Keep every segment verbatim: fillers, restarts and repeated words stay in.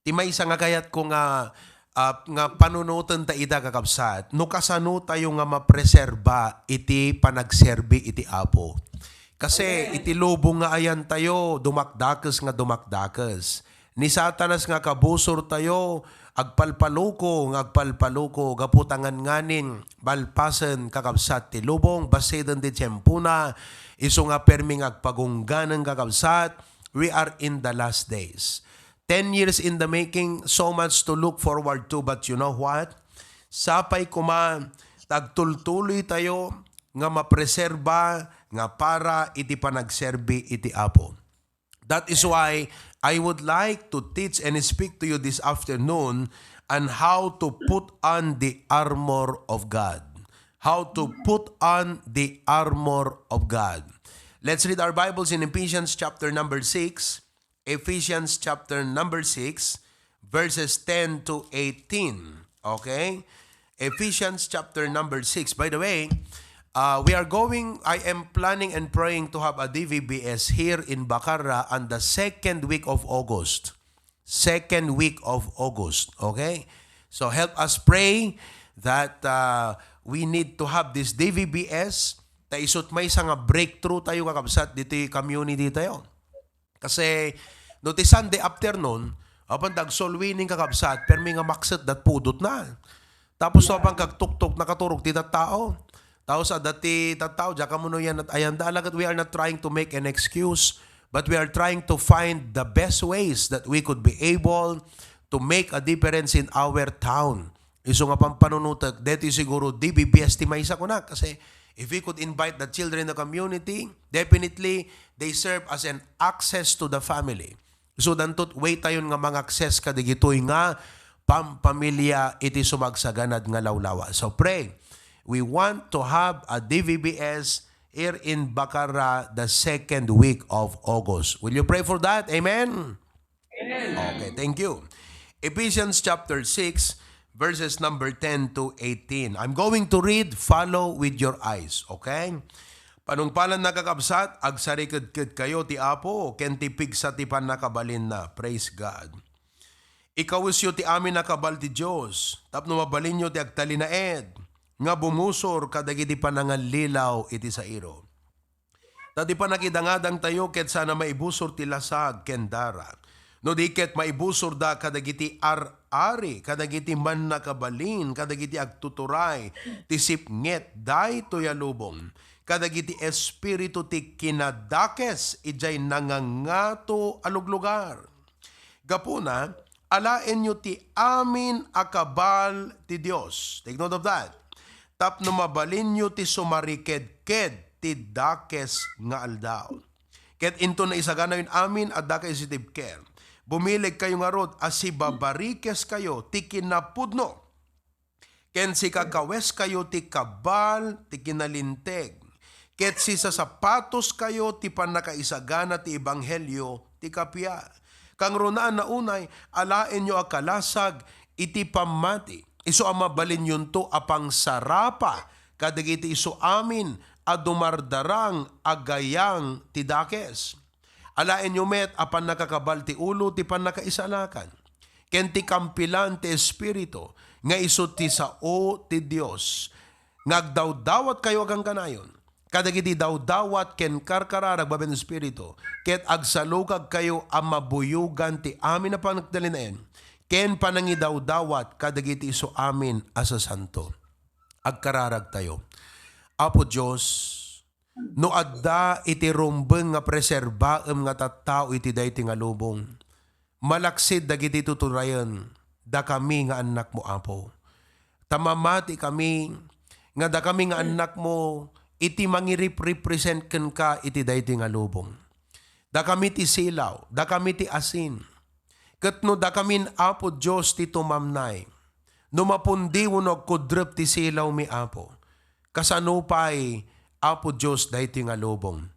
Ti maysa nga kayatko nga, ah, nga panunoten ta ida, kakabsat, no kasano tayo nga mapreserba iti panagserbi iti Apo. Kasi iti lubong nga ayan tayo, dumakdakes nga dumakdakes. Ni Satanas nga kabusor tayo, agpalpaluko nga agpalpaluko, gapu ta nganganin, malpasen, kakabsat, ti lubong, basiden ti tiempona, isu nga permi nga agpagungganen, kakabsat, we are in the last days. Ten years in the making, so much to look forward to, but you know what? Sapay koma, ta agtultuloy tayo nga mapreserba nga para iti panagserbi iti Apo. That is why I would like to teach and speak to you this afternoon on how to put on the armor of God. How to put on the armor of God. Let's read our Bibles in Ephesians chapter number six. Ephesians chapter number six, verses ten to eighteen. Okay? Ephesians chapter number six. By the way, uh, we are going, I am planning and praying to have a D V B S here in Bacarra on the second week of August. Second week of August. Okay? So help us pray that, uh, we need to have this D V B S. Ta isut maysa nga breakthrough tayo, kakabsat, ditoy community tayo. Kasi, no, ti Sunday afternoon, apan dag soul winning, kakabsat, permi nga makset dat pudot na. Tapos, no, apan kagtuktok, nakaturog ti tattao. Tapos, adda ti tattao, diak ammo no yan at ayan da, alagad we are not trying to make an excuse, but we are trying to find the best ways that we could be able to make a difference in our town. Isu nga pampanunotek, deti siguro D V B S ti maysa kuna. Kasi if we could invite the children in the community, definitely they serve as an access to the family. So, dantot way tayon nga mangakses kadigitoy nga pampamilya iti sumagsaganad nga lawlawa. So, pray. We want to have a D V B S here in Bacarra the second week of August. Will you pray for that? Amen? Amen. Okay, thank you. Ephesians chapter six, verses number ten to eighteen. I'm going to read, follow with your eyes, okay? Panungpalan, nakakabsat, agsarikedked kayo ti Apo ken ti pigsa ti pannakabalinna. Praise God. Ikawesyo ti amin a kabal ti Dios, tapno mabalinyo ti agtalinaed nga bumusor kadagiti panangallilaw iti sairo. Ta ti panakidangadangtayo ket saan a maibusor ti lasag ken dara, no di ket maibusorda kadagiti ar-ari, kadagiti mannakabalin, kadagiti agtuturay ti sipnget daytoy a lubong, kadagiti espiritu ti kinadakes idiay nangangato a luglugar. Gapuna, alaenyo ti amin a kabal ti Dios. Take note of that. Tapno mabalinyo ti sumarikedked ti dakes nga aldaw. Ket inton naisaganayon amin a dakes iti ibker, bumilegkayo ngarud a sibabarikeskayo ti kinapudno ken sikakaweskayo ti kabal ti kinalinteg, ket sisasapatoskayo ti pannakaisagana ti ebanghelio ti kappia. Kangrunaan a unay, alaenyo a kalasag iti pammati, isu a mabalinyonto a pangsarapa kadagiti isu amin a dumardarang a gayang ti dakes. Alaenyo met a pannakakabal ti ulo ti pannakaisalakan, ken ti kampilan ti Espiritu nga isu ti sao ti Dios, nga agdawdawatkayo a gangkanayon kadagiti dawdawat ken karkararag babaen Espiritu, ket agsalukagkayo a mabuyogan ti amin a panagtalinaed ken panangidawdawat kadagiti isu amin a sasanto. Agkararagtayo. Apo Dios, no adda iti rumbeng nga preserbaem nga tattao iti daytoy nga lubong, malaksid dagiti tuturayen, dakami nga annakmo, Apo. Ta mamatikami nga dakami nga annakmo iti mangirepresent kenka iti daytoy nga lubong. Dakami ti silaw, dakami ti asin. Ket no dakamin, Apo Dios, ti tumamnay, no mapundi wenno agkudrep ti silawmi, Apo, kasano pay, Apo Dios, daytoy nga lubong?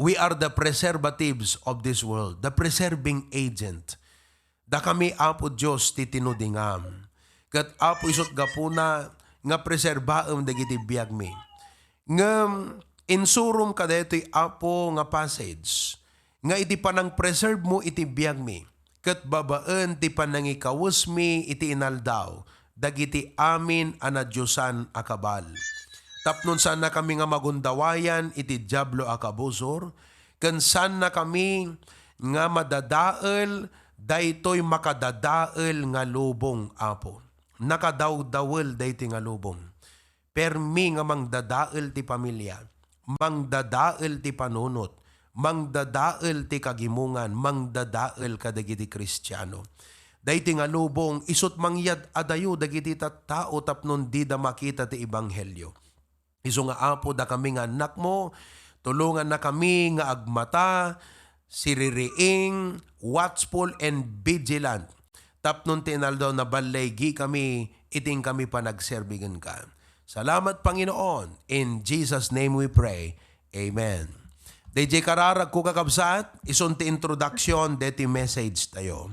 We are the preservatives of this world, the preserving agent. Dakami, Apo Dios, ti tinudingam. Ket, Apo, isut gapuna nga preserbaem dagiti biagmi. Ngem insurom kadaytoy, Apo, nga passage nga iti panangpreserve mo iti biagmi, ket babaen ti panangikawesmi iti inaldaw dagiti amin a nadiosan a kabal. Tapno saannakami nga magundawayan iti Diablo a kabusor, ken saannakami nga madadael daytoy makadadael nga lubong, Apo. Nakadawdawel daytoy nga lubong. Permi nga mangdadael ti pamilia, mangdadael ti panunot, mangdadael ti kagimongan, mangdadael kadagiti Kristiano. Daytoy nga lubong, isut' mangyad-adayo dagiti tattao tapno dida makita ti ebanghelio. Isu nga, Apo, dakami nga annakmo, tulongannakami nga agmata, siririing, watchful, and vigilant. Tapno ti inaldaw, naballigikami iti inkami panagserbi kenka. Salamat, Panginoon. In Jesus' name we pray. Amen. Dayjay kararagko, kakabsat, isun ti introduction deti message tayo.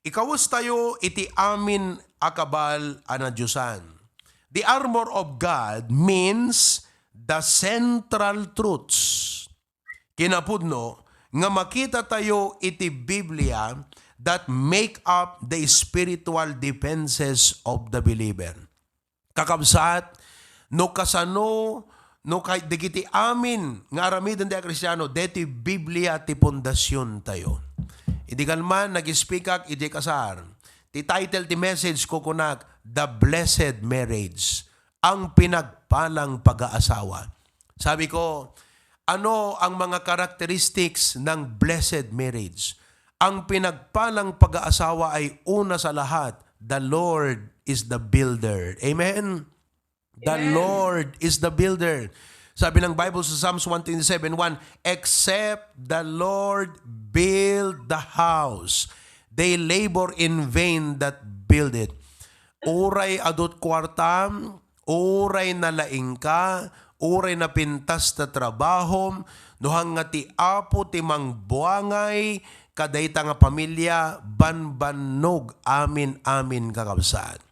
Ikawes tayo iti amin a kabal a nadiosan. The armor of God means the central truths. Kinapudno nga makita tayo iti Biblia that make up the spiritual defenses of the believer. Kakabsat, no kasano, no kay dagiti amin nga aramiden ti a Kristiano, deti Biblia ti pundasyon tayo. Idi kalman, nag-speak ak iti kasar. Ti title ti message ko kunak, The Blessed Marriage, ang pinagpalang pag-aasawa. Sabi ko, ano ang mga characteristics ng blessed marriage? Ang pinagpalang pag-aasawa ay una sa lahat, the Lord is the builder. Amen? The Amen. Lord is the builder. Sabi ng Bible sa Psalms one twenty-seven one, "Except the Lord build the house, they labor in vain that build it." Uray adut kwartam, uray nalaingka, uray napintas ta trabahom, no hangga ti Apo ti mangbuangay kadayta nga pamilya, banbannog amin-amin, kakabsat.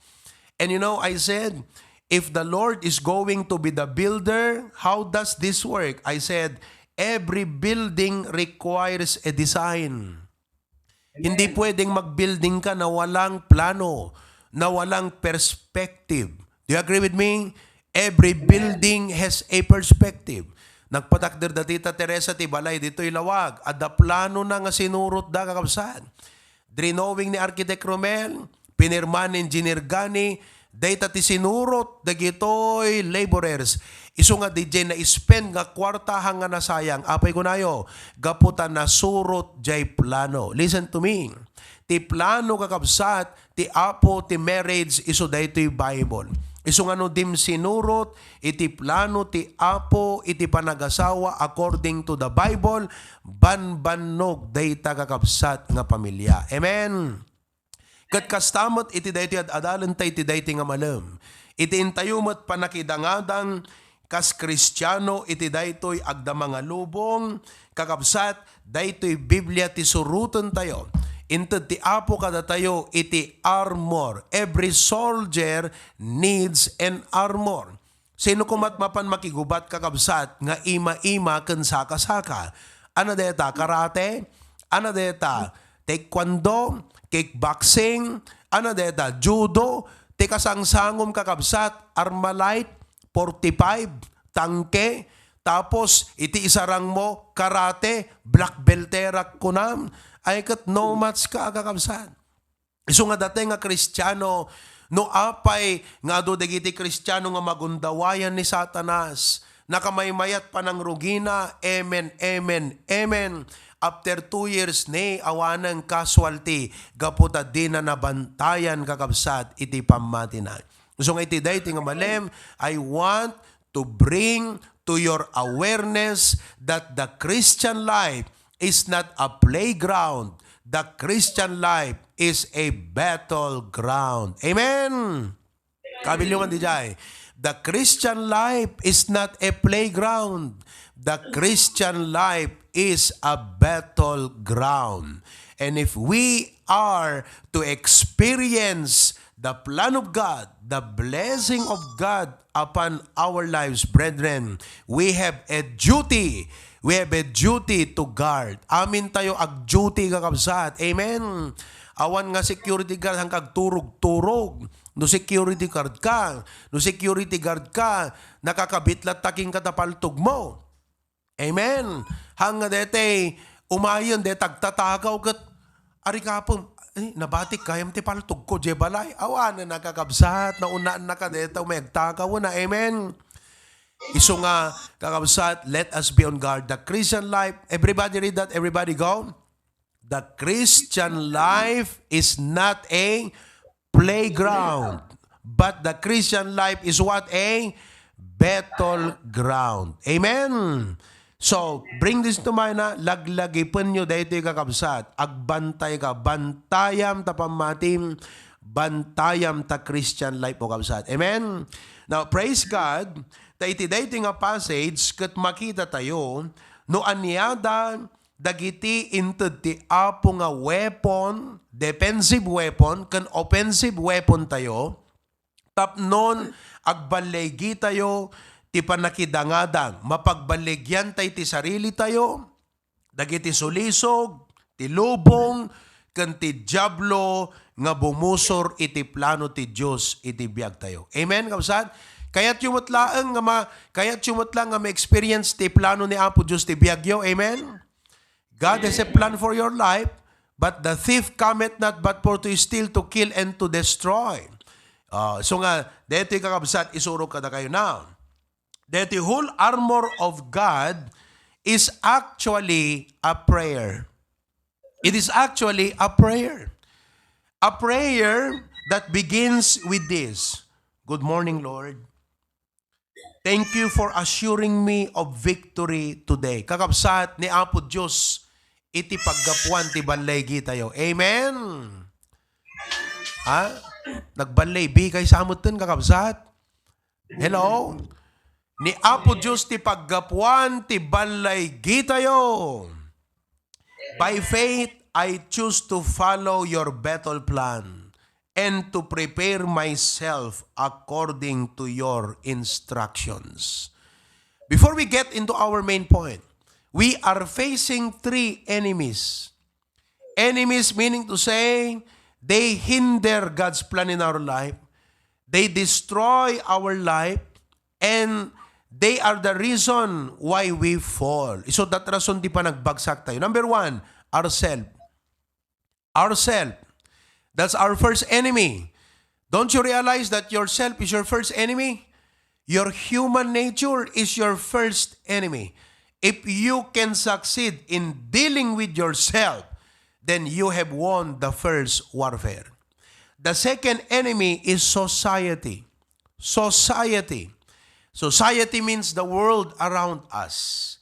And you know, I said, "If the Lord is going to be the builder, how does this work?" I said, "Every building requires a design." Hindi pwedeng mag-building ka na walang plano, na walang perspective. Do you agree with me? Every building has a perspective. Nagpatakder da Tita Teresa ti balay ditoy Lawag. Adda plano na nga sinurot da, kakabsat. Drawing ni Architect Romel, pinirma ni Engineer Gani, dayta ti sinurot dagitoy laborers. Isu nga didiay na-spend nga kuarta hangga nasayang. Apay kunayo, gapu ta nasurot jay plano. Listen to me. Ti plano, kakabsat, ti Apo ti marriage isu daytoy Bible. Isu nga no dim sinurot iti plano ti Apo iti panagasawa according to the Bible, banbannog dayta, kakabsat, nga pamilya. Amen. Ket kasta met iti daytoy ad-adalenta iti daytoy nga malem. Iti intayo met panakidangadang kas Kristiano iti daytoy agdama nga lubong, kakabsat, daytoy Biblia ti surotentayo. Inted ti Apo kadatayo iti armor. Every soldier needs an armor. Sino komat mapan makigubat, kakabsat, nga ima-ima ken saka-saka? Ano deta, karate? Ano deta, taekwondo, kickboxing? Ano deta, judo? Ti kasangsangom, kakabsat, Armalite, forty-five, tangke, tapos iti isarangmo, karate, black belterak kunam. Ay ket no match ka, kakabsat. Isu nga dateng nga Kristiano, no apay nga adu dagiti Kristiano nga magundawayan ni Satanas, nakamaymayat panangrugina, amen, amen, amen. After two years, ni awanen casualty gapu ta dina nabantayan, kakabsat, iti pammatina. Isu nga iti daytoy nga malem, I want to bring to your awareness that the Christian life is not a playground. The Christian life is a battleground. Amen. Kabiluan di jay. The Christian life is not a playground. The Christian life is a battleground. And if we are to experience the plan of God, the blessing of God upon our lives, brethren, we have a duty, We have a duty to guard. Amin tayo ag-duty, kakabsat. Amen. Awan nga security guard hangkag turog-turog. No security guard ka, no security guard ka, nakakabit latta kenka ta paltogmo. Amen. Hang nga dete, umayen, dete agtatagaw ket, ari kapem, "Ay, nabatik gayam ti paltogko, diay balay." Awan, nakakabsat, naunaennaka dete, may agtagaw na. Amen. Isu nga, kakabsat, let us be on guard. The Christian life, everybody read that, everybody go. The Christian life is not a playground, but the Christian life is what? A battleground. Amen? So, bring this to mind, ha? Laglagipenyo daytoy, kakabsat. Agbantay ka. Bantayam ta pammatim. Bantayam ta Christian life mo, kabsat. Amen? Now, praise God. Ta iti daytoy nga passage, ket makita tayo, no aniada, dagiti inted ti Apo nga weapon, defensive weapon, ken offensive weapon tayo, tapnon agballigitayo ti pannakidangadang, mapagballigiantay ti sarili tayo, dagiti sulisog, ti lubong, ken ti Diablo nga bumusor iti plano ti Dios iti biag tayo. Amen, kabsat? Kayatyo met laeng nga ma-, kayatyo met lang nga ma-experience ti plano ni Apo Dios ti biagyo. Amen? God has a plan for your life, but the thief cometh not but for to steal, to kill, and to destroy. Ah, so nga, daytoy, kakabsat, isurok kadakayo na. That the whole armor of God is actually a prayer. It is actually a prayer. A prayer that begins with this, "Good morning, Lord. Thank you for assuring me of victory today." Kakabsat, ni Apo Dios iti paggapuan ti balligitayo. Amen. Ha? Nagballigitayo sa amutten, kakabsat? Hello? Ni Apo Dios ti paggapuan ti balligitayo. By faith, I choose to follow your battle plan and to prepare myself according to your instructions. Before we get into our main point, we are facing three enemies. Enemies, meaning to say, they hinder God's plan in our life. They destroy our life. And they are the reason why we fall. So that rason di panagbagsak tayo. Number one, ourself. Ourself. That's our first enemy. Don't you realize that yourself is your first enemy? Your human nature is your first enemy. If you can succeed in dealing with yourself, then you have won the first warfare. The second enemy is society. Society. Society means the world around us.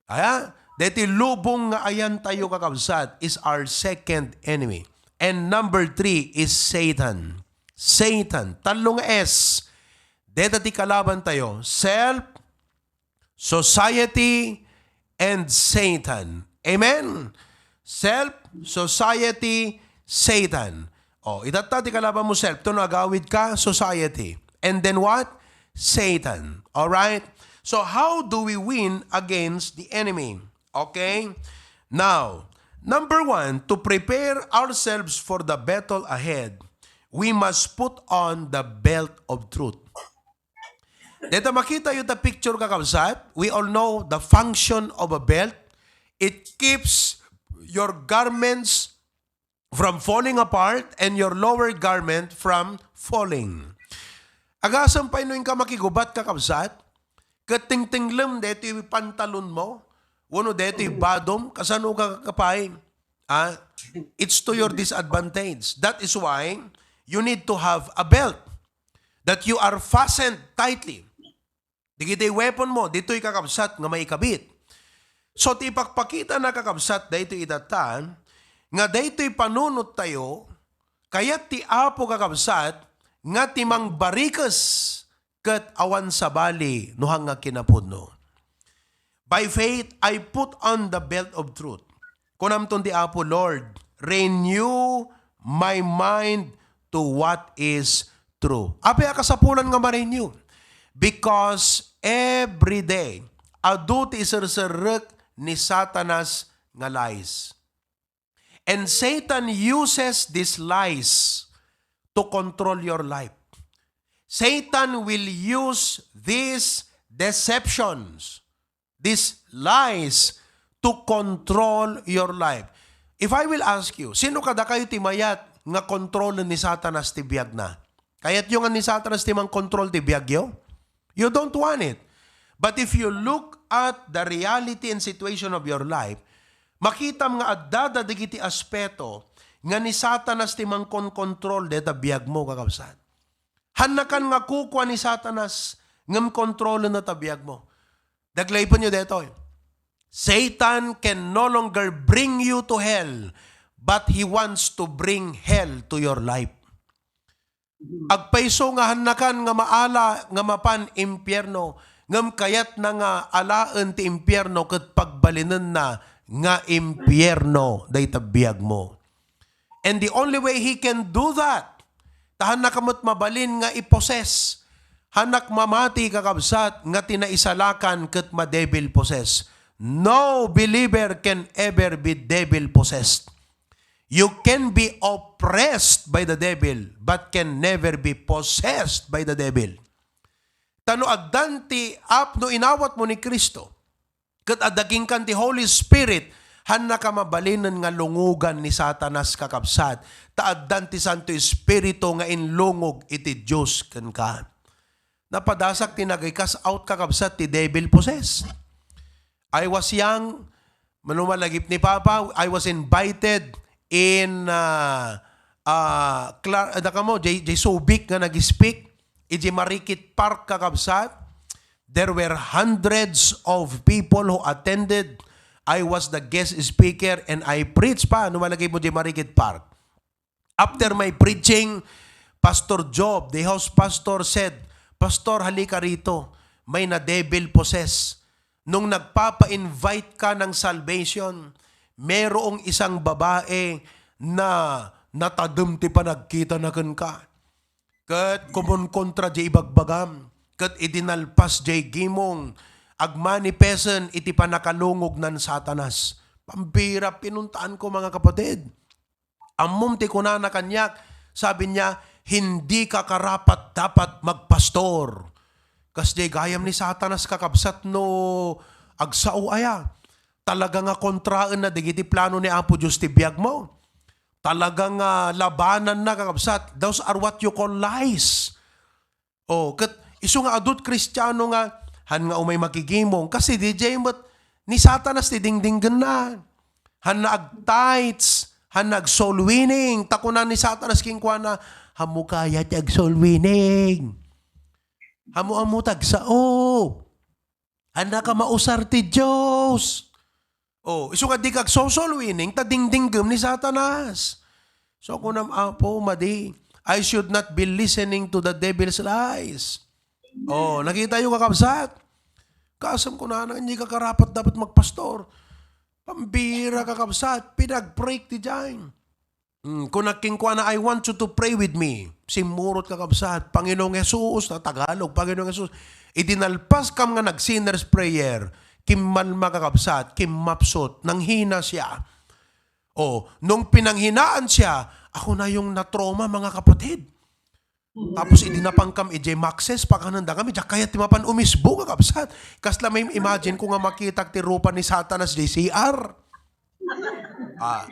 Aya, deti lubong nga ayan tayo, kakabsat, is our second enemy. And number three is Satan. Satan. Tallo nga S. Deta ti kalaban tayo. Self, society, and Satan. Amen? Self, society, Satan. O, itatta ti kalaban mo, self. Tono agawid ka, society. And then what? Satan. All right? So, how do we win against the enemy? Okay? Now, number one, to prepare ourselves for the battle ahead, we must put on the belt of truth. Deta makita yu ta picture, kakabsat, we all know the function of a belt. It keeps your garments from falling apart and your lower garment from falling. Agasem pay no inka makigubat, kakabsat, ket tingtinglem deti pantalon mo, wenno deti badom, kasano ka kapay? Ah, it's to your disadvantage. That is why you need to have a belt that you are fastened tightly. Digiti weapon mo, ditoy, kakabsat, nga maikabit. So, ti ipakpakita na, kakabsat, daytoy itatta, nga daytoy panunot tayo, kayat ti Apo, kakabsat, nga ti mangbarikes ket awan sabali no hanga kinapudno. By faith, I put on the belt of truth. Kunamton ti Apo, "Lord, renew my mind to what is true." Apay a kasapulan nga ma-renew? Because every day, adu ti iserserrek ni Satanas nga lies. And Satan uses these lies to control your life. Satan will use these deceptions, these lies, to control your life. If I will ask you, sino kadakayo ti mayat nga kontrolen ni Satanas ti biagna? Kayatyo nga ni Satanas ti mangkontrol ti biagyo? You don't want it. But if you look at the reality and situation of your life, makitam nga adda dagiti aspeto nga ni Satanas ti mangkonkontrol deta biagmo, kakabsat. Hannakan nga kukua ni Satanas ngem kontrolen ta biagmo. Daglaypenyo detoy. Satan can no longer bring you to hell, but he wants to bring hell to your life. Agpayso nga hannakan nga maala nga mapan impierno, ngem kayatna nga alaen ti impierno ket pagbalinenna nga impierno dayta biagmo. And the only way he can do that, ta hannaka met mabalin nga i-possess. Hannak mamati, kakabsat, nga ti naisalakan ket ma-devil possessed. No believer can ever be devil possessed. You can be oppressed by the devil, but can never be possessed by the devil. Ta no addan ti ap-, no inawatmo ni Cristo, ket adda kenka ti Holy Spirit, hannaka mabalinen nga lungogan ni Satanas, kakabsat, ta addan ti Santo Espiritu nga inlungog iti Dios kenka. Napadasak ti nag-cast out, kakabsat, ti devil possessed. I was young, mano malagip ni Papa, I was invited in, ah, ah, Cla-, ah, dakamo, J-, J Subic nga nag-speak, iti Marikit Park, kakabsat. There were hundreds of people who attended. I was the guest speaker and I preached pa, no malagip mo, iti Marikit Park. After my preaching, Pastor Job, the house pastor, said, "Pastor, halika rito. May na-devil possess." Nung nagpapa-invite ka ng salvation, merong isang babae na natadem ti panagkita na kenka. Ket kumonkontra jay ibagbagam, ket idi nalpas jay gimong, agmanifesten iti panakalungog nan Satanas. Pambira, pinuntaanko, mga kapatid. Ammom ti kunana kaniak, sabi niya, "Hindi ka karapat-dapat magpastor." Kasdiay gayam ni Satanas, kakabsat, no agsao aya. Talaga nga kontraenna dagiti plano ni Apo Dios ti biagmo. Talaga nga labananna, kakabsat. Those are what you call lies. Oh, ket isu nga adut Kristiano nga, han nga umay makigimong, kasi D J met ni Satanas ti dingdinggenna. Han na ag-tithes, han na ag-soul winning, ta kuna ni Satanas kenkuana, "Ammo kaya ti ag-soul winning? Ammo-ammo tagsao. Hannaka mausar ti Dios." Oh, isu nga di ka ag-soul winning, ta dingdinggem ni Satanas. So, kunam, "Apo, madi, I should not be listening to the devil's lies." Oh, nakita yo, kakabsat? Kasam ko na, hindi ka karapat dapat magpastor. Pambira, kakabsat, pinag-break ti jay. Mm, kuna kenkuana, "I want you to pray with me." Simmurot, kakabsat, "Panginoong Jesus," na Tagalog, "Panginoong Jesus." Idi nalpas kam nga nag-sinner's prayer, kimmalma, kakabsat, kimmapsot, nanghina siya. Oh, nung pinanghinaan siya, ako na yung na-trauma, mga kapatid. Tapos idi napan kam idiay Maxis, pakananda kami, diak kayat ti mapan umisbo, kakabsat. Kasla may imagine ko nga makitak ti rupa ni Satanas diay C R. Ah,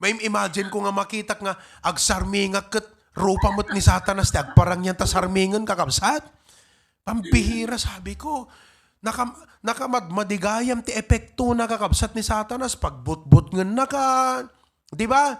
may imagine ko nga makitak nga agsarmingak ket rupa met ni Satanas ti agparangyan ta sarmingen, kakabsat. Pambihira, sabi ko. Nakam-, nakamadmadigayam ti epektona, kakabsat, ni Satanas. Pagbutbutngennaka. Di ba?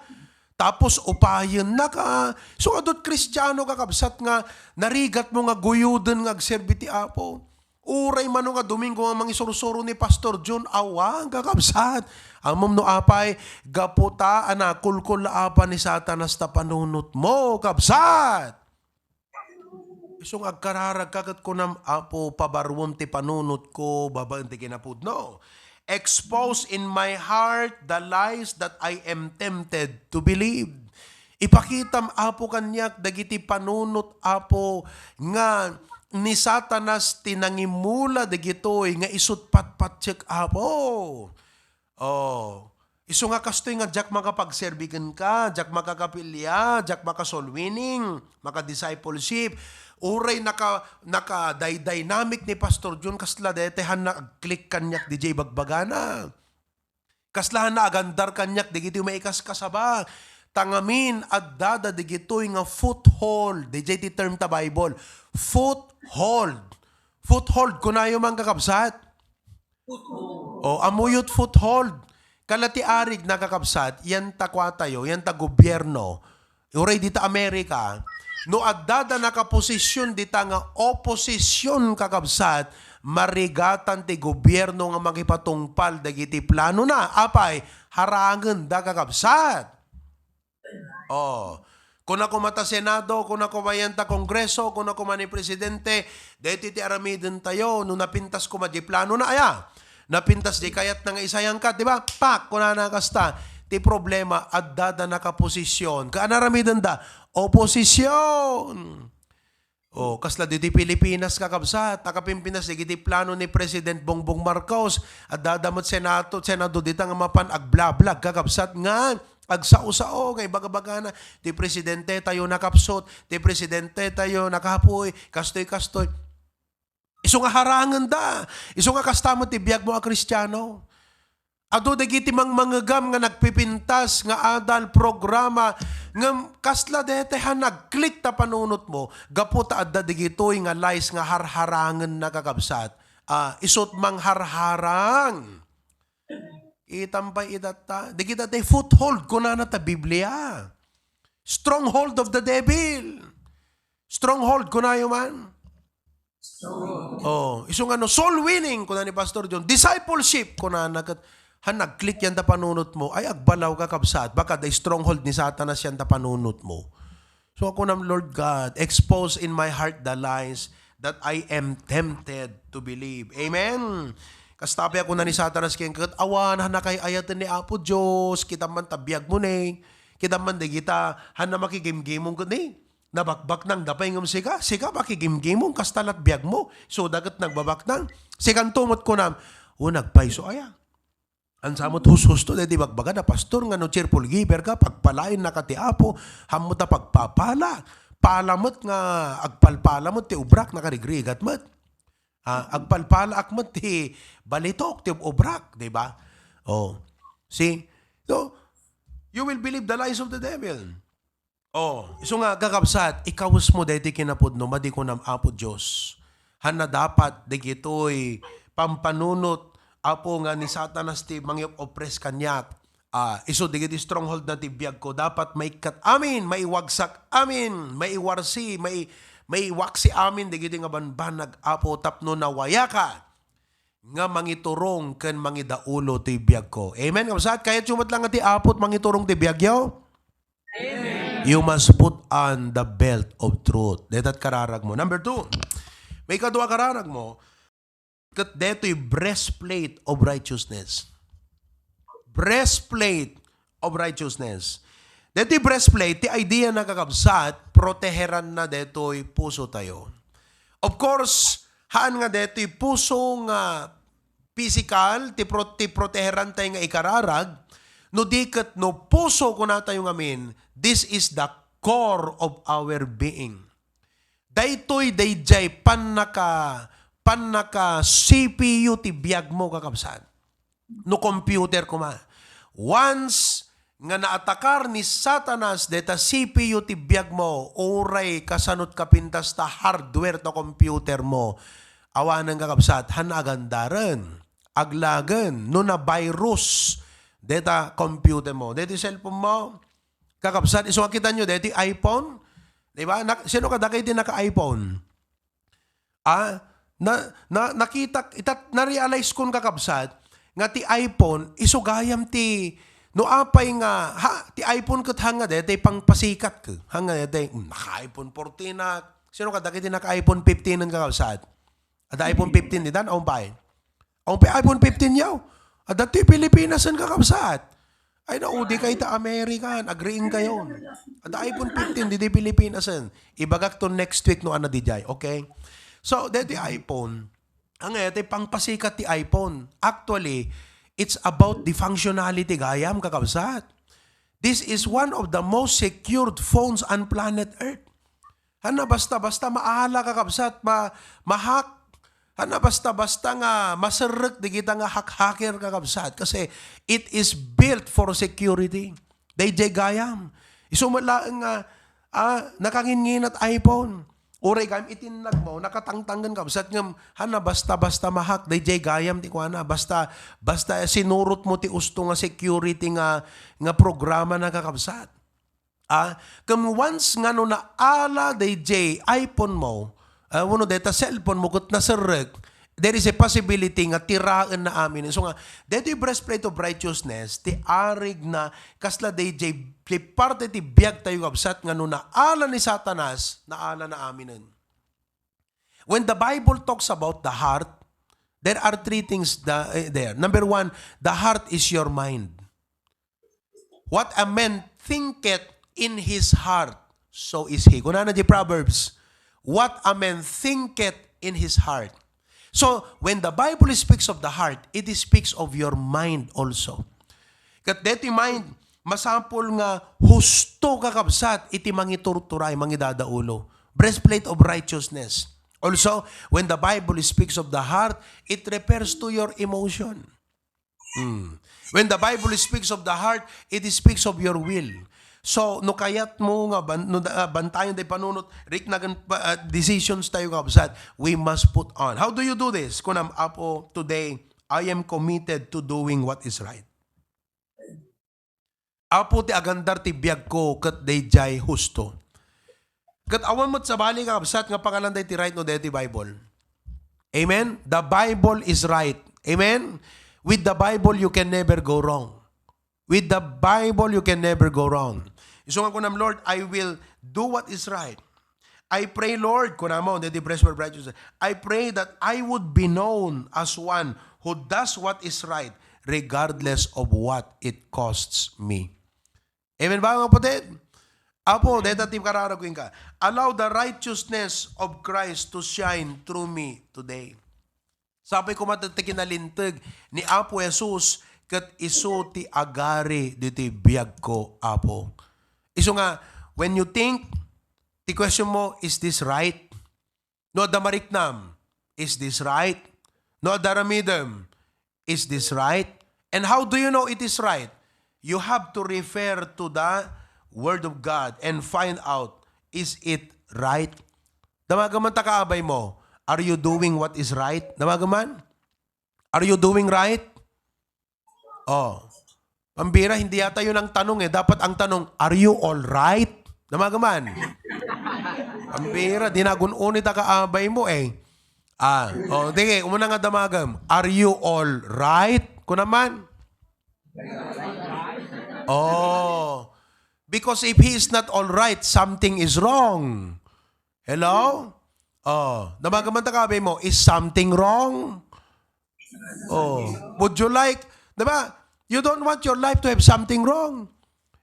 Tapos upayennaka. So, adut Kristiano, kakabsat, nga narigatmo nga guyoden nga agserbi ti Apo. Uray mano nga Domingo nga mangisursuro ni Pastor John, awan, kakabsat. Ammom no apay, gapu ta a nakulkul la apa ni Satanas ta panunotmo, kabsat. Isu nga agkararagka ket kunam, "Apo, pabaruem ti panunotko babaen ti kinapudno. Expose in my heart the lies that I am tempted to believe." Ipakitam, Apo, kaniak dagiti panunot, Apo, nga ni Satanas ti nangimula dagitoy nga isut' patpatiek, Apo. Oh. Isu nga kastoy nga diak makapagserbi kenka, diak makakapilya, diak maka-soul winning, maka-discipleship. Uray naka-, nakadydynamic ni Pastor John, kasla daytoy han nag-click kaniak diay ibagbagana. Kasla han naagandar kaniak dagiti maikaskasaba. Ta ngamin, addada dagitoy nga foothold. Diay ti term ta Bible. Foothold. Foothold, kunayo man, kakabsat. O, ammok foothold. Kala ti arig, nakakabsat, yan ta kuatayo, yan ta gobierno. Uray dita Amerika, no addada nakaposisyon dita nga oposisyon, kakabsat, marigatan ti gobierno nga makipatungpal dagiti planona. Apay, harangenda, kakabsat. Oh. Kuna koma ta Senado, kuna koma yan ta Kongreso, kuna koma ni Presidente, daytoy ti aramidentayo, no napintas koma di planona, aya? Napintas di kayatna nga isayangkat, di ba? Pak, kunana kasta. Ti problema, addada nakaposisyon. Kaan aramidenda? Oposisyon. Oh, kasla ditoy Pilipinas, kakabsat, a kapimpinas dagiti plano ni President Bongbong Marcos, addada met Senato, Senado dita nga mapan agblablag, kakabsat, nga agsao-sao, nga ibagabagana, ti presidente tayo nakapsut, ti presidente tayo nakapuy, kastoy, kastoy. Isu nga harangenda, isu nga kasta met ti biagmo a Kristiano. Adu dagiti mangmangegam nga nagpipintas nga adal, programa, ngem kasla daytoy han nag-click ta panunotmo, gapu ta adda dagitoy nga lies nga harharangenna, kakabsat. Ah, isut mangharharang. Itam pay itatta. Dagita ti foothold, kunana ta Biblia. Stronghold of the devil. Stronghold, kunayo man. Oh, isu nga no, soul winning, kuna ni Pastor John, discipleship, kunana ket, han nag-click yan ta panunotmo, ay agbalaw, kakabsat, baka the stronghold ni Satanas yan ta panunotmo. So, kunam, Lord God, expose in my heart the lies that I am tempted to believe. Amen. Kasta pay a kuna ni Satanas kenka ket, awan, han nakay-ayaten ni Apo Dios, kita man ta biagmo ne, kita man dagita, han na makigimgimong ket ne. Nabakbaknangda pay ngem sika, sika makigimgimong, kasta lat biagmo. So, daket nagbabaknang. Sikanto met kunam, o, nagpayso aya. Ansa met hushusto daydi bagbagada, Pastor, nga no cheerful giver ka, pagpalaennaka ti Apo, haanmo ta pagpapala. Pala met nga agpalpala met ti obrak, nakarigrigat met. Ah, agpalpalaak met ti balitok, ti obrak, di ba? Oh. See? So, you will believe the lies of the devil. Oh, isu nga, kakabsat, ikawesmo daytoy kinapudno, madi kunam, Apo Dios. Hanna dapat dagitoy pampanunot, Apo, nga ni Satanas ti mangi-oppress kaniak. Ah, isu dagiti stronghold na ti biagko. Dapat maikkat amin, maiwagsak amin, maiwarsi, mai-, maiwaksi amin dagiti nga banbanag, Apo, tapno nawayaka nga mangiturong ken mangidaulo ti biagko. Amen, kabsat? Kayatyo met lang nga ti Apo ti mangiturong ti biagyo? Amen. You must put on the belt of truth. Dayta ti kararagmo. Number two, maikadua kararagmo, ket daytoy breastplate of righteousness. Breastplate of righteousness. Daytoy breastplate, ti idea na, kakabsat, proteheranna daytoy pusotayo. Of course, haan nga daytoy puso nga pisikal, ti pro-, ti proteherantay nga ikararag, no di ket no puso, kunatayo ngamin, this is the core of our being. Daytoy daydiay pannaka-, pannaka-C P U ti biagmo, kakabsat. No computer koma. Once nga naatakar ni Satanas dayta C P U ti biagmo, uray kasanot kapintas ta hardware ta computermo, awanen, kakabsat, han agandaren, aglagen, no na-virus dayta computermo. Daytoy cellphonemo, kakabsat, isu nga kitanyo, daytoy iPhone, di ba? Nak-, sino kadagiti naka-iPhone? Ah, na, na, nakitak, itat, na-realize kon, kakabsat, nga ti iPhone, isu gayam ti, no apay nga, ha, ti iPhone ket haan nga daytoy pangpasikat ket. Haan nga daytoy, mm, naka-iPhone fourteen na. Sino kadagiti naka-iPhone fifteen en, kakabsat? Adda iPhone fifteen ditan, awan pay. Awan pay iPhone fifteen yaw. Adda ti Pilipinas en, kakabsat. Ay, naudi kay ta American, agriingkayon. Adda iPhone fifteen, didi Pilipinas en. Ibagak to next week no ania didiay, okay? So, daytoy iPhone, haan nga daytoy pangpasikat ti iPhone. Actually, It's about the functionality gayam, kakabsat. This is one of the most secured phones on planet Earth. Haan a basta-basta maala, kakabsat, ma-, ma-hack. Haan a basta-basta nga maserrek dagita nga hack-hacker, kakabsat. Kasi it is built for security. Dayjay gayam. Isu met laeng nga, ah, nakanginnginat iPhone. Uray gayam itinnag mo, nakatangtanggen, kabsat, ngem haan a basta-basta ma-hack, dayjay gayam ti kuana, basta, basta sinurot mo ti usto nga security nga, nga programa na, kakabsat. Ah, ken once nga no naala dayjay iPhone mo, ah, wenno dayta cellphone mo ket naserrek, there is a possibility nga tiraenna amin. So nga, daytoy breastplate of righteousness, ti arig na kasla dayjay, ti parte ti biag tayo, kabsat, nga no naala ni Satanas, naala na aminen. When the Bible talks about the heart, there are three things da-, eh, there. Number one, the heart is your mind. What a man thinketh in his heart, so is he. Kunana di Proverbs, "What a man thinketh in his heart." So, when the Bible speaks of the heart, it speaks of your mind also. Ket deti mind, masapul nga husto, kakabsat, iti mangiturturay, mangidadaulo. Breastplate of righteousness. Also, when the Bible speaks of the heart, it refers to your emotion. Mm. When the Bible speaks of the heart, it speaks of your will. So, no kayat mo nga ban-, no, ah, bantayan day panunot, riknagan pa, ah, decisions tayo, kabsat, we must put on. How do you do this? Kunam, "Apo, today, I am committed to doing what is right." Apo, ti agandar ti biagko ket dayjay husto. Ket awan met sabali, kakabsat, nga pangalan daytoy right no daytoy Bible. Amen? The Bible is right. Amen? With the Bible, you can never go wrong. With the Bible, you can never go wrong. Isu nga kunam, "Lord, I will do what is right." I pray, Lord, kunam, the breastplate of righteousness, "I pray that I would be known as one who does what is right, regardless of what it costs me." Amen ba, mga kapatid? Apo, deta ti kararag kenka. Allow the righteousness of Christ to shine through me today. Sapay koma ti kinalinteg ni Apo Jesus ket isu ti agari ditoy biagko, Apo. Isu nga, when you think, ti question mo, "Is this right?" No adda mariknam, "Is this right?" No adda aramidem, "Is this right?" And how do you know it is right? You have to refer to the Word of God and find out, is it right? Damagan man ta kaabay mo, "Are you doing what is right?" Damagan man? "Are you doing right?" Oh. Pambira, hindi yata yun ang tanong eh. Dapat ang tanong, "Are you all right?" Damagan man? Pambira, dinagun-uni ta kaabay mo eh. Ah, oh, sige, umuna nga damagam. "Are you all right?" Kunam man? Oh. Because if he is not all right, something is wrong. Hello? Oh, damagan man ta kaabay mo, "Is something wrong?" Oh, would you like, di ba? You don't want your life to have something wrong.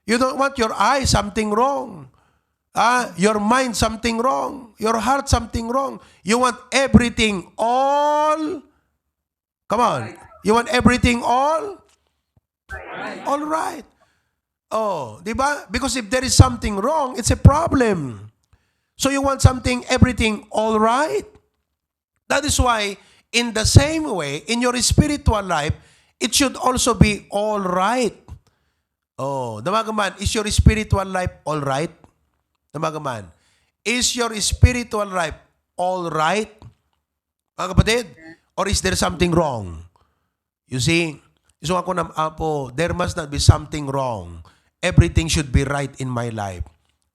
You don't want your eye something wrong. Ah, your mind something wrong. Your heart something wrong. You want everything all. Come on. You want everything all? All right. Oh, di ba? Because if there is something wrong, it's a problem. So you want something, everything all right? That is why, in the same way, in your spiritual life, it should also be all right. Oh, damagan man, is your spiritual life all right? Damagan man, is your spiritual life all right? Mga kapatid, or is there something wrong? You see, isu nga kunam, "Apo, there must not be something wrong. Everything should be right in my life.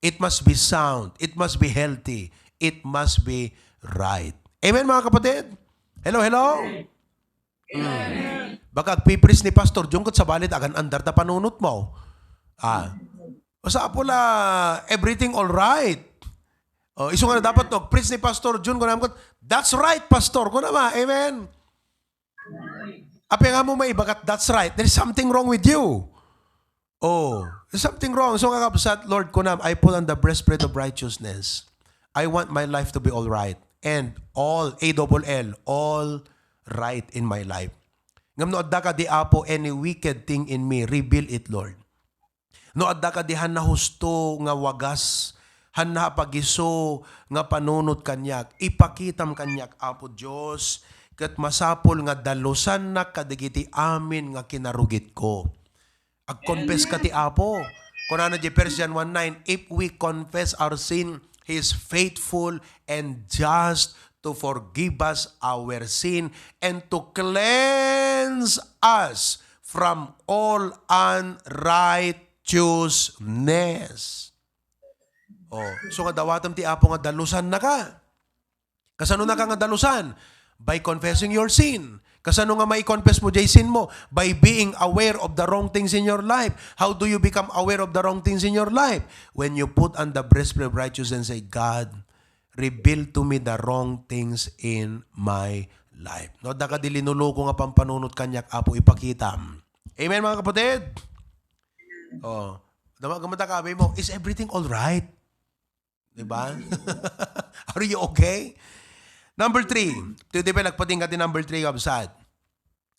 It must be sound. It must be healthy. It must be right." Amen, mga kapatid? Hello, hello? Mm. Baka agpipris ni Pastor Jun ket sabali ti agan-andar ta panunot mo. Ah. Basta apo la, everything all right. Oh, isu nga dapat no, pris ni Pastor Jun, kunam ket, "That's right, Pastor." Kunam, amen? Apay nga mo maibagat, "That's right." There's something wrong with you. Oh, there's something wrong. So, kakabsat, Lord, kunam, I put on the breastplate of righteousness. I want my life to be all right. And all, A double L, all right in my life. Ngem no adda kadi, Apo, any wicked thing in me, reveal it, Lord. No adda kadi han nahusto nga wagas, han napagiso nga panunot kaniak, ipakitam kaniak, Apo Dios, ket masapul nga dalusannak kadagiti amin nga kinarugitko. Agkonfess ka ti Apo. Kunana di First John one nine, "If we confess our sin, He is faithful and just to forgive us our sin and to cleanse us from all unrighteousness." Oh, so nga dawatem ti Apo nga dalusannaka. Kasanonaka nga dalusan? By confessing your sin. Kasano nga mai-confess mo jay sin mo? By being aware of the wrong things in your life. How do you become aware of the wrong things in your life? When you put on the breastplate of righteousness and say, "God, reveal to me the wrong things in my life." No, adda kadi linuloko nga pampanunot kaniak, Apo, ipakitam. Amen, mga kapatid? Oh, dama-, gamata ka, abi mo, "Is everything all right?" Di ba? Are you okay? Number three. Iti pay nagpatingga ti number three, kabsat.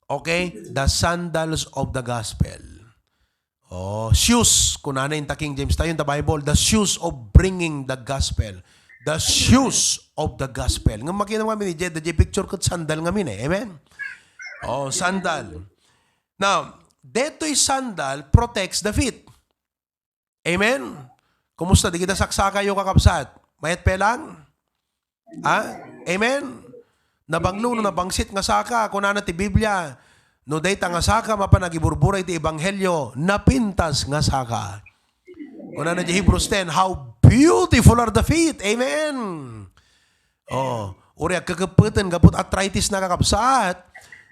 Okay? The sandals of the gospel. Oh, shoes. Kunana in the King James tayo, in the Bible, the shoes of bringing the gospel. The shoes of the gospel. Nga makita mo kami ni Jed, the picture ko, sandal nga min eh. Amen? Oh, sandal. Now, detoy sandal protects the feet. Amen? Kumusta? Di kita saksakayo, kakabsat? Mayat pay lang? Ha? Amen? Nabanglo, no, nabangsit nga saka, kunana ti Biblia, no dayta nga saka, mapan agiburbura iti ebanghelio, napintas nga saka. Kunana di Hebrews ten, "How beautiful are the feet." Amen. Oh, uray agkakepeten gapu ti arthritis na, kakabsat.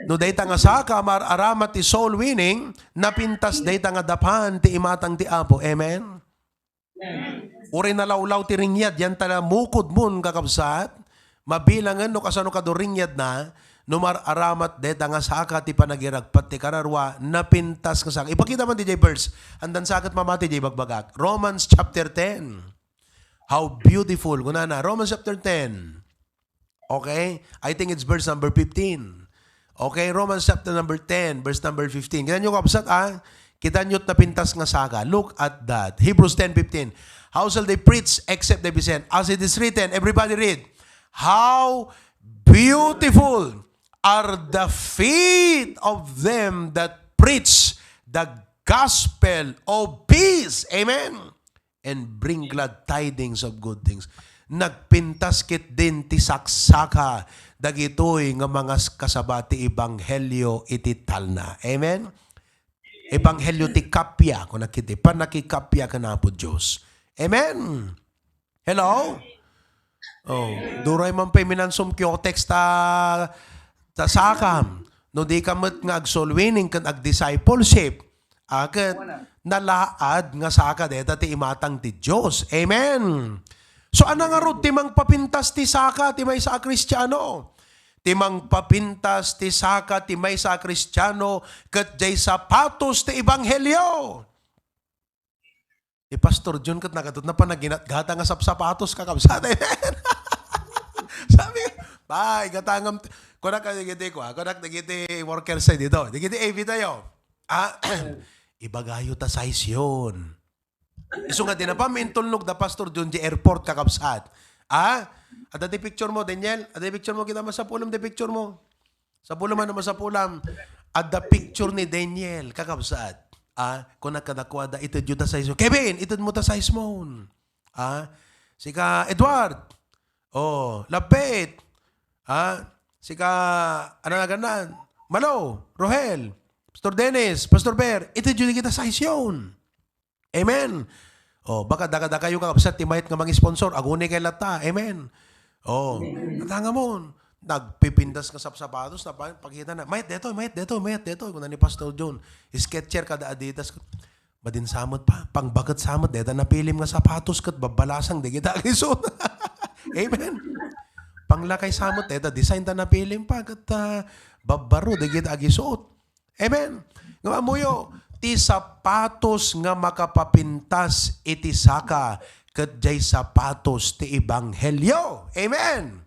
No dayta nga saka, mar-aramat ti soul winning, napintas dayta nga dapan ti imatang ti Apo. Amen? Uray nalawlaw ti ringyad, yan ta la mukod mon, kakabsat. Mabilangen no kasano kadu ringyad na, no mar-aramat dayta nga saka ti panagiragpat ti kararua, napintas nga saka. Ipakita man ti jay verse. Andan saket mamati jay bagbagak. Romans chapter ten. How beautiful. Kunana, Romans chapter ten. Okay? I think it's verse number fifteen. Okay, Romans chapter number ten, verse number fifteen. Kita nyo, kabsat, ah? Kita nyo napintas nga saka. Look at that. Hebrews ten fifteen. "How shall they preach except they be sent? As it is written," everybody read, "How beautiful are the feet of them that preach the gospel of peace." Amen. "And bring glad tidings of good things." Nagpintas ketdin ti saksaka dagitoy nga mangaskasaba ti ebanghelio iti talna. Amen? Ebanghelio ti kappia, kuna ketdi, pannakikappia ken Apo Dios. Amen? Hello? Oh, duray man pay minansum Cutex ta, ta sakam. No di ka met nga ag-soul winning ken ag-discipleship, a, ket nalaad nga saka dayta ti imatang ti Dios. Amen. So, ania ngarud ti mangpapintas ti saka ti maysa a Kristiano? Ti mangpapintas ti saka ti maysa a Kristiano ket jay sapatos ti ebanghelio. Ni Pastor John ket nagadutna panaginatgata nga sapsapatos, kakabsat. Amen. Sabi, "Bay, gatangam," kunak dagiti, kua, kunak dagiti workers ay dito. Dagiti A V tayo. Ah, ibagayo ta size yun. Isu nga di na pa mintulnog da Pastor John di airport, kakabsat. Ah? Adda ti picture mo, Daniel? Adda ti picture mo, kita masapulam ti picture mo. Sapulam, ano, masapulam. Adda picture ni Daniel, kakabsat. Ah, kuna kadakuada, ited yu ta size mo. Kevin, ited mo ta size mo. Ah, sika Edward. Oh, Lapit. Ah, sika, ano nga ganan? Malo, Rohel, Pastor Dennis, Pastor Ber, ited yu kita size yun. Amen. Oh, baka dakadakayo, kakabsat, ti mayat nga mangisponsor, aguni kay latta. Amen. Oh, natangamon. Nagpipintas nga sapsapatos, na pa-, pakita na, "Mayat detoy, mayat detoy, mayat detoy," kuna ni Pastor John. Sketcher kada Adidas. Madin samet pa, pangbaket samet, deta napilim nga sapatos ket babbalasang dagita agisut. Amen. Panglakay samet, deta design ta napilim pa, ket, ah, babbaro dagita agisut. Amen. Nga mamuyo, ti sapatos nga makapapintas iti saka, ket jay sapatos ti ebanghelio. Amen.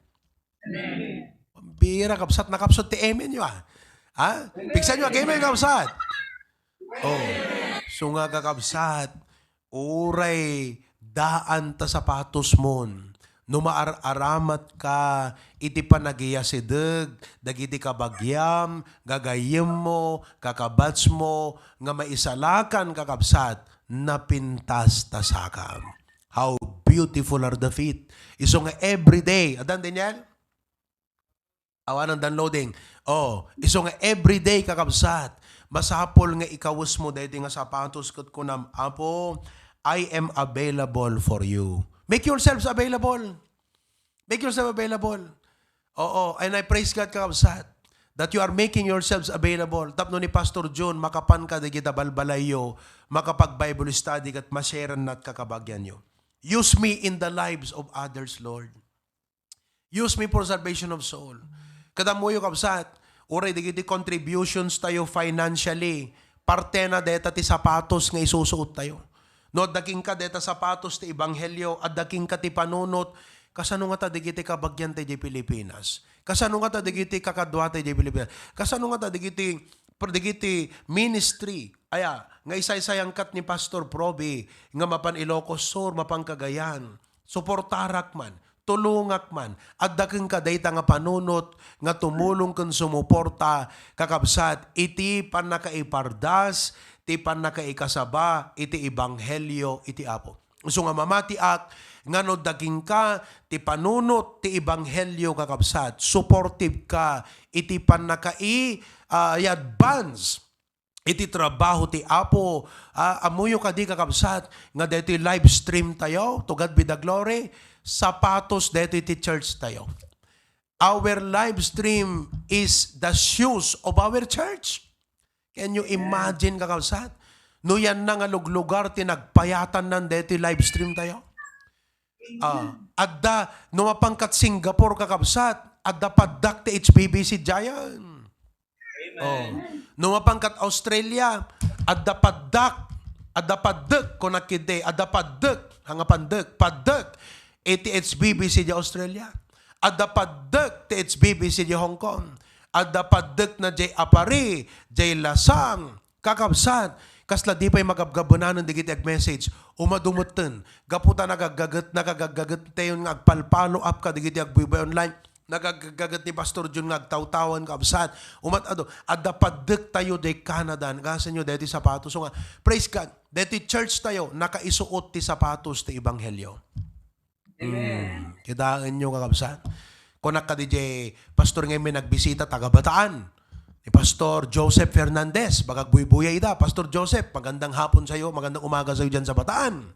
Amen. Bira, kabsat, nakapsut ti amen yo, ah. Ha? Pigsaenyo, amen, kakabsat. Oh. So nga, kakabsat, uray daan ta sapatosmon, no maar-aramatka iti panagiyasideg dagiti kabagiam, gagayyemmo, kakabatsmo, nga maisalakan, kakabsat, napintas ta sakam. How beautiful are the feet. Isu nga everyday. Adan, Daniel? Awanan downloading. Oh, isu nga everyday, kakabsat, masapul nga ikawesmo daytoy nga sapatos ket kunam, "Apo, I am available for you." Make yourselves available. Make yourself available. Oo, and I praise God, kakabsat, that you are making yourselves available. Tapno ni Pastor John, makapan ka dagita balbalayyo, makapag-Bible study, ket ma-share-annat kakabagianyo. Use me in the lives of others, Lord. Use me for salvation of soul. Ket ammoyo, kabsat, uray dagiti contributions tayo financially, partena deta ti sapatos nga isusuot tayo. No adda kenka deta sapatos ti ebanghelio, adda kenka ti panunot, kasano ngata dagiti kabagian tayo di Pilipinas? Kasano ngata dagiti kakaduatayo di Pilipinas? Kasano ngata dagiti, dagiti ministry, aya, nga isaysayangkat ni Pastor Proby nga mapan Ilocos Sur, mapan Cagayan? Suportarak man, tulongak man. Adda kenka dayta nga panunot nga tumulong ken sumuporta, kakabsat, iti pannakaipardas, ti pannakaikasaba iti ebanghelio iti Apo. Isu nga mamatiak nga no adda kenka ti panunot ti ebanghelio, kakabsat, supportive ka iti pannakai-, ah, i-advance iti trabaho ti Apo. Ah, ammoyo kadi, kakabsat, nga daytoy live stream tayo, to God be the glory, sapatos daytoy ti church tayo. Our live stream is the shoes of our church. Can you imagine, kakabsat? No yan na nga luglugar ti nagpayatannan daytoy live stream tayo? Ah, adda, no mapangkat Singapore, kakabsat, adda paddak ti H B B C diayan. Oh. No mapangkat Australia, adda paddak, adda paddek, kunak idi, adda paddek, anga pandek, paddek, iti H B B C di Australia. Adda paddek ti H B B C di Hong Kong. Adda paddek na jay Apari, jay Lasang, kakabsat, kasla di pay magabgabunanen dagiti ag-message. Umadu metten, gapu ta nagaggaget, nagagaggaget tayon nga agpalpalo up kadagiti agbuybuy online. Nagagaggaget ni Pastor Jun nga agtawtawan, kabsat. Umat ado, adda paddek tayo day Canada. Nagasanyo, daytoy sapatos. So nga, praise God. Daytoy church tayo, nakaisuot ti sapatos ti ebanghelyo. Amen. Hmm, kitaenyo, kakabsat. Kunak kadi jay pastor nga may nagbisita, taga Bataan. Ni Pastor Joseph Fernandez, bagagbuybuya ida. Pastor Joseph, magandang hapon sa'yo, magandang umaga sa'yo dyan sa Bataan.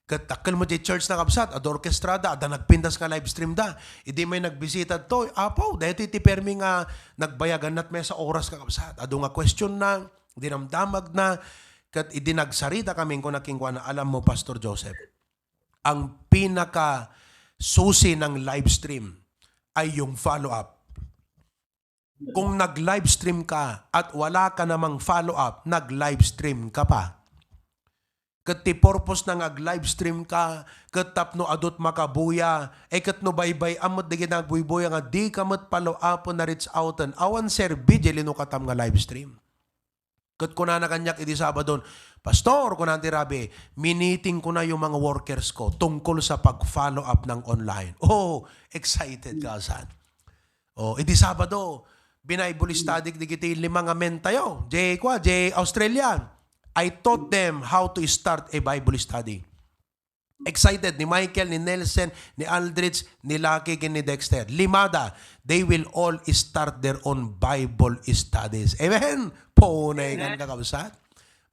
Ket dakkel met jay church na, kabsat, adda orkestrada, adda nagpintas nga live stream da. Idi may nagbisita to, "Apo, daytoy ti permi nga nagbayagan nat may sa oras, kakabsat." Adu nga question na, dinamdamag na, ket idi nagsarita kami, kuna kenkuana, "Alam mo, Pastor Joseph, ang pinaka susi ng live stream ay yung follow-up." Kung nag-livestream ka at wala ka namang follow-up, nag-livestream ka pa. Ket ti purpose na nga ag-livestream ka, ket tapno adut makabuya, e ket no baybay-am met dagiti nagbuybuya nga di ka met follow-upen a reach outen, awan serbi di linukatam nga livestream. Ket kunana kaniak idi Sabadon, "Pastor," kunan ti rabi, "miniting ko na yung mga workers ko tungkol sa pag-follow up ng online." Oh, excited ka, saan? Oh, idi Sabado, binible study dagiti lima nga men tayo. Jay, kwa, jay Australia. I taught them how to start a Bible study. Excited ni Michael, ni Nelson, ni Aldrich, ni Lucky, ken ni Dexter. Limada, they will all start their own Bible studies. Amen? Punay kan kakabsat.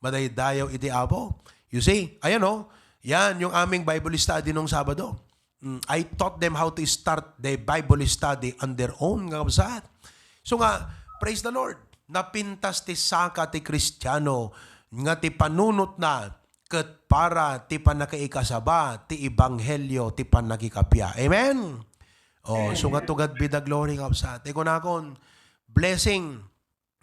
Madaydayaw iti Apo. You see? Ayan, oh. Yan yung aming Bible study nung Sabado. Mm, I taught them how to start the Bible study on their own, kakabsat. So nga, praise the Lord. Napintas ti saka ti Kristiano nga ti panunotna ket para ti pannakaikasaba ti ebanghelio ti pannakikappia. Amen? Oh, so nga to God be the glory, kabsat. Ti kunakon, blessing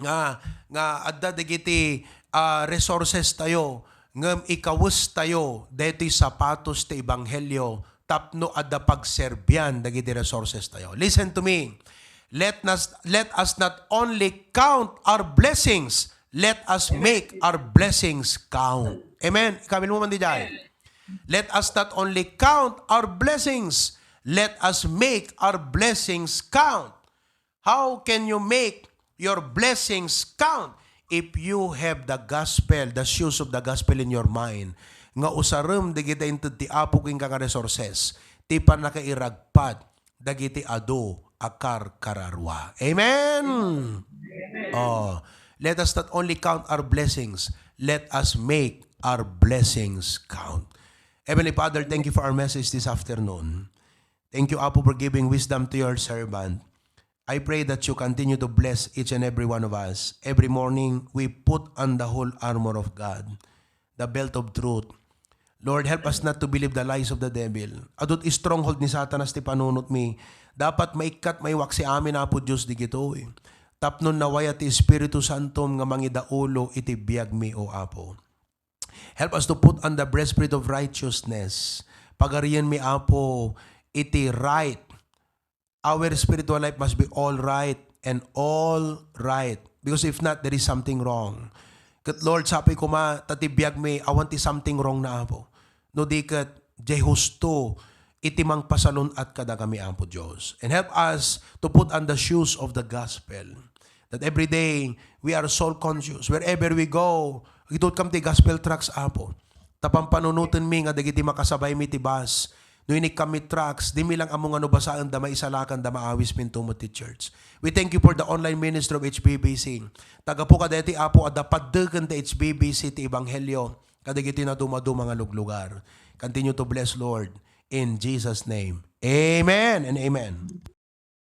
nga, nga adda dagiti, ah, resources tayo, ngem ikawes tayo daytoy sapatos ti ebanghelio tapno adda pagserbian dagiti resources tayo. Listen to me. Let us, let us not only count our blessings, let us make our blessings count. Amen. Ikabil mo man di jay. Let us not only count our blessings, let us make our blessings count. How can you make your blessings count if you have the gospel, the shoes of the gospel in your mind? Nga usarem dagiti inted ti Apo kenka nga resources, ti pannakairagpat dagiti adu a karkararua. Amen. Oh, let us not only count our blessings, let us make our blessings count. Heavenly Father, thank you for our message this afternoon. Thank you, Apo, for giving wisdom to your servant. I pray that you continue to bless each and every one of us. Every morning, we put on the whole armor of God, the belt of truth. Lord, help us not to believe the lies of the devil. Adut stronghold ni Satanas ti panunot mi. Dapat maikkat, maiwaksi amin, Apo Dios, digitoy. Tapno nawaya ti Espiritu Santom nga mangidaulo iti biag mi, O Apo. Help us to put on the breastplate of righteousness. Pagarian mi, Apo, iti right. Our spiritual life must be all right and all right. Because if not, there is something wrong. Ket Lord, sapay koma, ta ti biag mi, awan ti something wrong na, Apo. No di ket, jay husto, iti mangpasalun-at kadakami, Apo Dios. And help us to put on the shoes of the gospel. That every day, we are soul conscious. Wherever we go, itut kam ti gospel tracts, Apo. Ta pampanunoten mi nga dagiti makasabay mi ti bus, no inikkan mi tracts, di mi lang ammo nga no basaen da, maisalakan da, maawis mi inton met ti church. We thank you for the online ministry of H B B C. Tagapo kadaytoy, Apo, adda paddeken ti H B B C ti ebanghelio kadagiti nadumaduma nga luglugar. Continue to bless, Lord, in Jesus' name. Amen and amen.